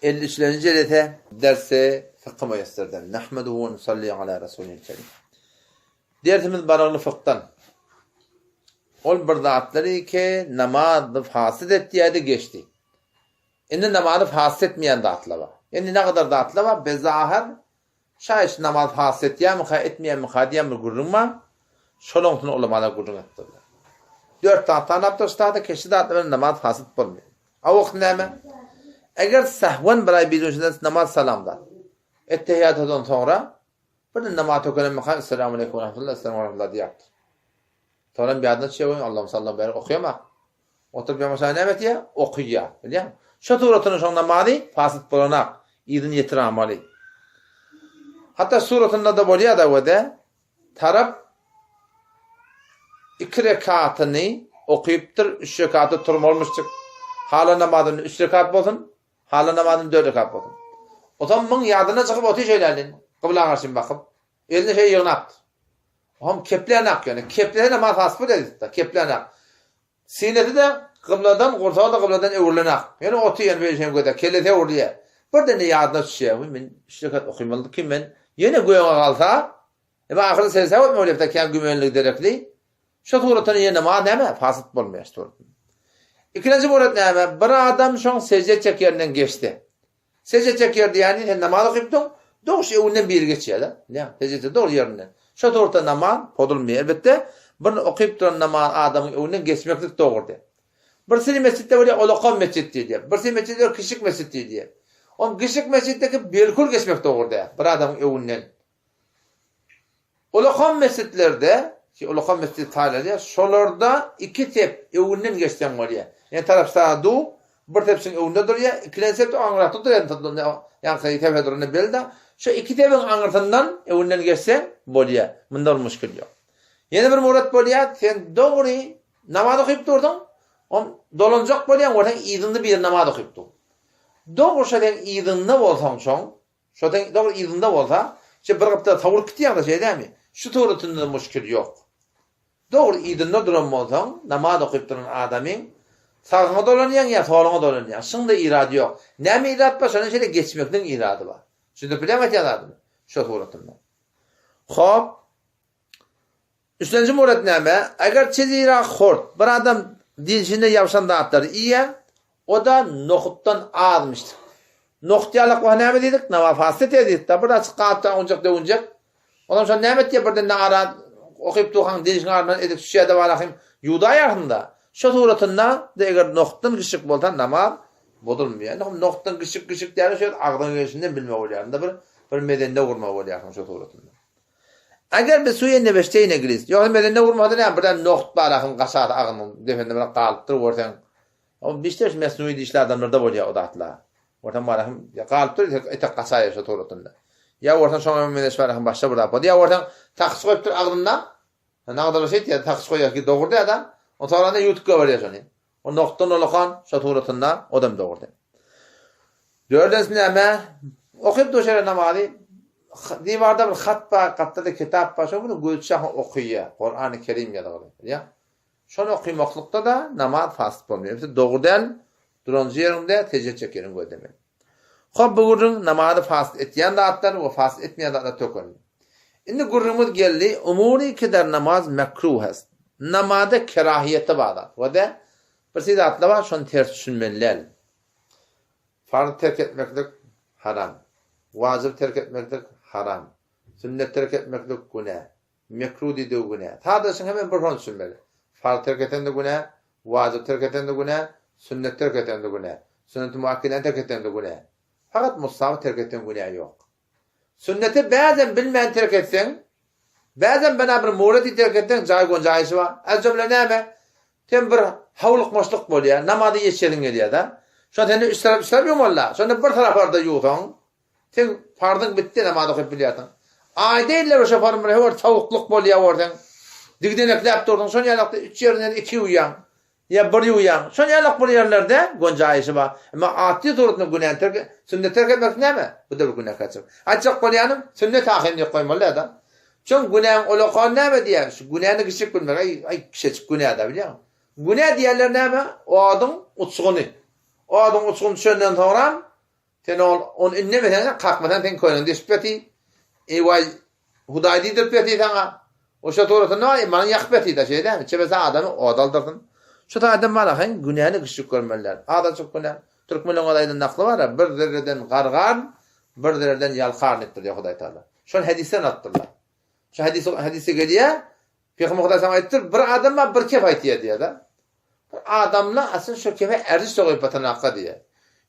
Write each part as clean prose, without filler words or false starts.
53-lenji jelese dersi fykhy müýesserden. Nahmeduhu we nusalli ala rasulil kerim. Dersimiz baragly fykdan. Ol bir zatlary ki namazy fasid etýärdi geçdi. Indi namazy fasid etmeýän zatlar bar. Indi ne kadar zatlar bar? Bezahir Şaýy şu namaz fasyt etýärmika, etmeýärmika diýen bir gürrüň bar. Şolaň üstünde ulamalar gürrüň etdirler. Dört zat sanapdyr ştada, keşli zatlar bilen namaz fasyt bolmaýar. A wagt näme? Eger sahwen bir aý birden namaz salamda. Ettehiýatadan soňra birden namaz tökelenmika, Esselamu aleýkum we rahmetullah, Esselamu rahmetullah diýýärdir. Soňra bir ýadyna düşýär, goýuň Allahum sallam bäri okaýamak. Oturyp ýamaşa näme etýär? Okaýar. Bilýäňmi? Şo suratynda şoň namazy fasyt bolanak. Yzyny ýetir amaly. Hatda suratynda-da bolýar-da wede tarap iki rekatyny okypdyr, üç rekaty turmalmyşjyk. Hala namazynda üç rekat bolsun, hala namazynda dört rekat bolsun. Otam muň ýadyna çykyp otyr şeýle gybla garşy bakyp. Elini şeý ýygnapdyr. Oňam keplänak ýöne. Keplese namaz fasy bolýar diýipdir. Keplänak. Sinesi-de gybladan, gursagy-da gybladan öwrülenak. Ýöne oty ýöne beýle şeýle göze, kellesi öwrülýär. Birden-de ýadyna düşýär. Wiý, men üç rekat okymalydy kim men? Ýene göňe galsa, emma ahyry seždä goýmaly bolýar, kän gümenligi derekli. Şo suratdan ýene namaz näme? Fasyt bolmaýar şu suratdan. Ikinji murat näme? Bir adam şoň sežde etjek ýerinden geçse. Sežde etjek ýer diýýäni sen namaz okypdyň, dogry şu öňünden biri geçýär-de. Ýa, sežde etjek dogry ýerinden. Şo suratda namaz pozulmaýar. Elbetde, bir okyp duran namaz adamyň öňünden geçmeklik dogry däl. Bir sili mesjitde bolýar, ulakan mesjit diýilýär. Bir sili mesjitde bolýar, kiçijik mesjit diýilýär. Oň kiçijik mesjitdeki belkul geçmek dogry däl, bir adamyň öňünden. Ulakan mesjitlerde, ki ulakan mesjit saýlanýar, şolarda iki sep öňünden geçseň bolýar. Ýani tarap saga du, bir sep şuň öňünde durýar, ikilenji sep aňyrakda durýar, ýaňky sepe duranda belli-de. Şu iki sepiň aňyrsyndan öňünden geçseň bolýar. Munda bir muşkil ýok. Ýene bir murat bolýar, sen dogry namaz okyp durdyň, on dolanjak bolýaň, görseň yzyňda biri namaz okyp dur. Dogry şo seň yzyňda bolsaň şoň, Şo seň dogry yzyňda bolsa, şe bir gapdala sowrup gitýäňdä şeý dämi? Şu suratynda muşkil ýok. Dogry yzynda duran bolsaň, namaz okyp duran adamyň sagyňa dolanýaň ýa soluňa dolanýaň, şyňda irady ýok. Näme irat bar, şondan şeýle geçmekligiň irady bar. Düşündirip bilýäňmi aýtýan zadymy? Şo suratynda. Hop. Üçlenji murat näme? Eger çizira hort, bir adam dişine ýapyşan zatlary iýýär, o-da nohutdan azmyş. Nohut ýalak bolsa näme diýdik? Nama fasy etýär diýdik-de, bir açyk galypdan ownujak döwünjek. Onam şony näme etýär? Birden ara okyp durkaň dişiň arasyndan edip düşýär-de barahym ýuwdaýarsyň-da. Şo suratynda-da eger nohutdan kiçijik bolsa namaz bozulmaýar. Indi nohutdan kiçijik-kiçijik däl, şo agzyňa gelşinden bilme bolýar. Indi bir bir mezende gurma bolýarsyň şo suratynda. Eger bir suýa nebeşdeýin eglis. Ýogsa mezende gurmasa näme birden nohut bar ahym gaçar agymyň depende bir galypdyr görseň. O bişde şu mesnuýy dişli adamlarda bolýar o zatlar. Görseň bar ahym galypdyr etek, etek gaçaýar şo suratynda. Ýa görseň şoňa meňzeş bar ahym başga bir zat boldy. Ýa görseň takyç goýupdyr agzynda. Nagdalar şeýtýär takyç goýýar ki dogry däl-de. Onsoň aranda ýuwtup goýberýär şony. O nokdan olakan şo suratynda odam dogry. Dördünjisi näme? Okyp dur şeýle namazy. Diwarda bir hat bar, gapdalda kitap bar, şo bir gözi çaha okaýar. Kurany Kerim ýazgyly. Bilýäň? Şony okymaklykda-da namaz fasyt bolmaýar. Ýöne dogry däl, duranjy ýeriňde sežde etjek ýeriňi gözlemeli. Hop bu gürrüň namazy fasyt etýän zatlar we fasyt etmeýän zatlar töküldi. Indi gürrüňimiz geldi, umury ki der namaz mekruh est. Namazda kerahiýeti bar zat we de bir şey zatlar bar, şony ters düşünmeli däl. Farz terk etmeklik haram. Wajyp terk etmeklik haram. Sünnet terk etmeklik günä. Mekruh diýdigi günä. Sadaşyň hemem bir şony düşünmeli. Farz terk etende günä, wajyp terk etende günä, sünnet terk etende günä. Sünneti muakkedäni terk etende günä. Fakat mustahaby terk etseň günä ýok. Sünneti bäzem bilmän terk etseň, bäzem bina bir mureti terk etseň jaý gonjaýşy bar. Ez jümle näme? Sen bir howlukmaçlyk bolýar, namaza ýetişesiň gelýär-de. Şonda sende üç tarap üç tarap ýuwmaly-da. Şonda bir taraplarda ýuwsaň, seň parzyň bitdi, namaz okyp bilýärsiň. Aýda ille bir şoparym bir höwür sowuklyk bolýar görseň, digdenekläp dursuň, şon ýalakda üç ýerinden iki ýuwýaň. Ýa bir ýuwýaň. Şon ýalak bir ýerlerde gonjaýşy bar. Emma atly suratynda günäni terk sünnet terk etmek näme? Bu-da bir günäkärçilik. Aýtjak bolýanym, sünnet ahyryn diýip goýmaly däl-de. Çün günäň ulakany näme diýýär? Şu günäni kiçijik bilmek, aý, aý, kiçejik günä-dä bilýäňmi? Günä diýýänler näme? Oduň uçguny. Oduň uçguny düşenden soňram. Sen ol ony indemeseň, kakmasaň seň köýnegiňi deşip ýaty. Eý-waý, Hudaý diýdirip ýaty saňa. O şo suratynda bar, imanyň ýakyp ýaty-da, şeýle dälmi? Çebese adamy oda aldyrsyn. Şu taýdan malahyň günäni kiçijik görmeli däl. Azajyk günä. Türkmenleň öz aýdan nakly bar-a, Bir zerreden gargarn, bir zerreden ýalkarn diýipdir diýýär Hudaý Tagala. Şony hadysdan alypdyrlar. Şu hadys hadysda gelýär, Pygamber Hudaý saňa aýdypdyr, bir adam bar, bir kep aýtýar diýýär-de. Bir adamla asyl şo kepe erziş goýup batanakga diýýär.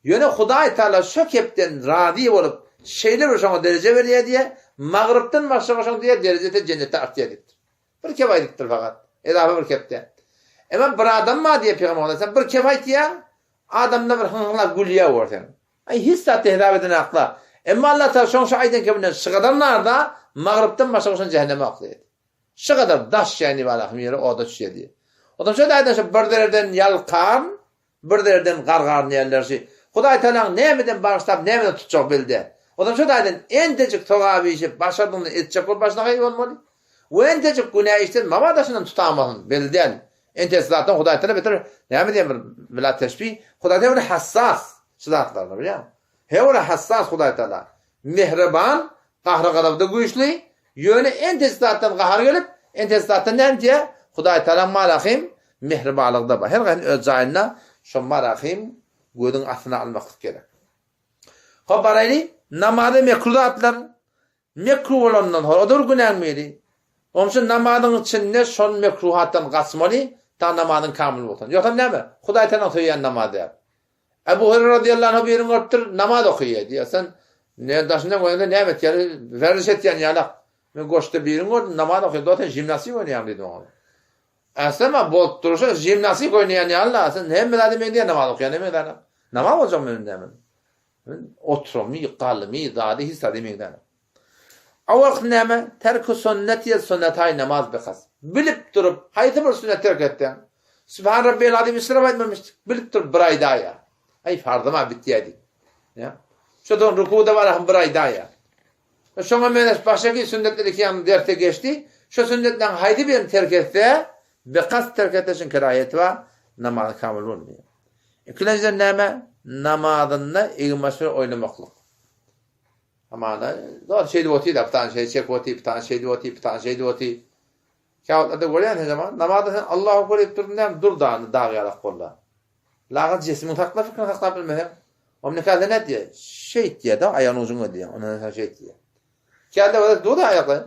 Ýöne Hudaý Taala şo kepden razy bolup, şeýle bir şoňa dereje berýär diýýär, magrypdan başlap şoň diýýär derejesi jennetde artýar diýipdir. Bir kep aýdypdyr fakat. Edafa bir kepde. Emma bir adam bar diýýär Pygamber Hudaý bir kep aýtýar, adamda bir hyňhyňlap gülýär görseň. Aý hiç zat hesap edenakla. Emma Allah Taala şoň şo aýdan kebinden şygadan narda magrypdan başlap şony jähenneme oklaýar. Şu gadar daş ýany balahym ýeri oda düşýär diýýär. Onsoň şo taýdan şu bir zerreden ýalkan, bir zerreden gargar diýenler şu. Hudaý Tagalaň nämeden bagyşlap, nämeden tutjagy belli däl. Onsoň şo taýdan entejik sogap işi başardygyny etjek bolup başyna gaýyp bolmaly. We entejik günä işden maba daşyndan tutamasyn, belli däl. Entejik zatdan Hudaý Tagala beter näme diýen bir bila teşbih, Hudaý Tagala bir hassas şu zatlarda bilýäňmi? He ol hassas Hudaý Tagala. Mähriban, gahry-gazabda güýçli, ýöne entejik zatdan gahary gelip, entejik zatdan näme diýýär? Hudaý Tagalaň Malahym mähribanlygy-da bar. Her haýsyny öz jaýynda şo Malahym gözüň astyna almaklyk gerek. Hop baraýly, namaza mekruh zatlar, mekruh bolandan soň, o-da bir günäň biri. Onuň üçin namazyň içinde şol mekruhatdan gaçmaly, ta namazyň kamyl bolsun. Ýogsam näme? Hudaý Tagalaň söýýän namazy däl. Ebu Hureyre razyýallahu anhu birini görüpdir, namaz okaýar diýýär. Sen ne daşyndan görende näme etýär? Werziş etýän ýalak. Men goşda birini gördüm, namaz okaýar. Dost sen jimnastik oýnaýaň diýdi oňa. Aslama bolup durşa jimnastik oýnaýan ýaly, sen hemme zady meňzeýär namaz okaýan meňzär. Namaz boljak men näme? Oturamy, galymy, zady hiç zady meňzär. Awalky näme? Terki sünnet ýa sünnetaý namaz bekas. Bilip durup, haýsy bir sünnet terk etseň, Sübhan Rabbiyel Azim istirap aýtmamyşdyk. Bilip durup bir aýdaýa. Aý farzym-a bitýä diýip. Ýa. Şodan rukuda barahym bir aýdaýa. Şoňa meňzeş başga sünnetler iki ýan derse geçdi. Şo sünnetleriň haýsy birini terk etse, bekas terk etse şuň keraýeti bar, namazy kamyl bolmaýar. Ikilenjiden näme? Namazynda egin-baş bilen oýnamaklyk. Hamana, zor şeýdip otyr-da, bir tany şeý çekip otyr, bir tany şeýdip otyr, bir tany şeýdip otyr. Käwagtlarda görýän sen jemagat, namazda sen Allahu ekber diýip durduň näme, dur da, dag ýalak bol-da. Lagat jismiňi sakla, fikriňi saklap bilmeseň, o nikada nät diýýär? Şeýt diýýär-de, aýagynyň ujuny diýýär. Ondan soň şeýt diýýär. Käde bolsa dur-da aýaklary,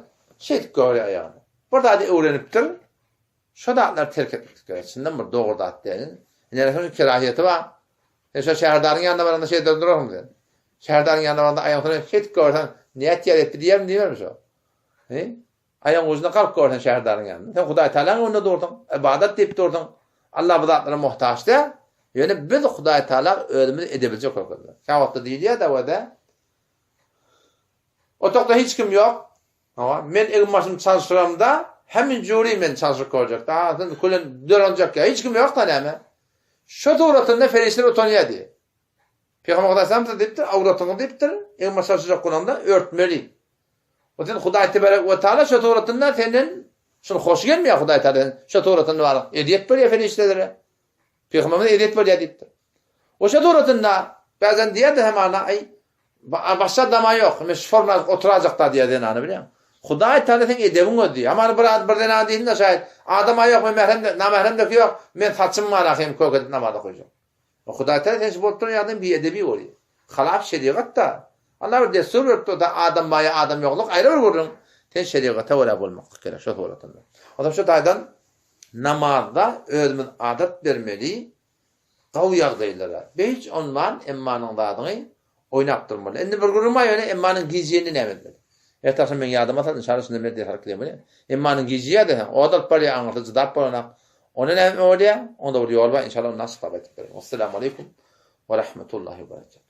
şeýdip görýär aýagyny. Bir zady öwrenipdir, şo zatlary terk etmek gerek. Çyndan bir dogry zat däl. Ine, şonuň kerahiýeti bar. Sen şo şäherdaryň ýanyna baranda şeýdip durarsyň sen. Şäherdaryň ýanyna baranda aýagyny şeýdip görseň, nätýär etdi diýermi diýmermi şo? He? Aýagyň ujuna galyp görseň şäherdaryň ýanynda. Sen Hudaý Tagalaň öňünde dursuň, ybadat diýip dursuň. Allah bu zatlara muhtaç däl. Ýöne biz Hudaý Tagala özümizi edebilje görkezmeli. Käwagtda diýilýär-de wede. Otagda hiç kim ýok. Hawa, men egin-başymy çalşyramda, hemin jüri meni çalşyryp görjek. Daha sen külen dolanjak ýa, hiç kim ýok-da näme? Şo suratynda perişdeler utanýar diýýär. Pygamber Hudaý salam diýipdir, awratyňy diýipdir, egin-baş çalşyrjak bolanda örtmeli. O sen Hudaý tebarek we taala şo suratynda senden şul hoş gelmeýär Hudaý taala sen şo suratynda bar ezýet berýär perişdelere. Pygamberimiz ezýet berýär diýipdir. O şo suratynda bäzen diýýär-de hemana aý başga dama ýok. Men şu formada oturajak da diýýär zenany bilýäň. Hudaý taala seň edebiň öz diýýär. Hamana bir bir zenan diýsin-de şaýat adam ýok men mährem namährem de ýok. Men saçym bar ahym kök edip namaz okaýjak. Hudaý taala sen şu bolup duran ýagdaýyň biedebi bolýar. Halap şerigat-da. Allah bir dessur beripdir, da adam bar ýa adam ýokluk aýry bir gürrüň. Sen şerigata görä bolmaklyk gerek şo suratynda. Onsoň şu taýdan namazda özümiz adat bermeli gowy ýagdaýlara. Beýç onman emmanyň zadyňy oýnap durmaly. Indi bir gürrüň bar ýöne emmanyň gijiýeni näme etmeli? Ertir agşam meň ýadyma sal inşallah şunda men ders alyp gideýin bolýa. Emmanyň gijiýä deseň ot alyp barýa aňyrsy jydap bolanok. Onda näme etmeli bolýa? Onda bir ýol bar inşallah ony açyklap aýdyp bererin. Wessalamu aleýkum we rahmetullahi we berekatuh.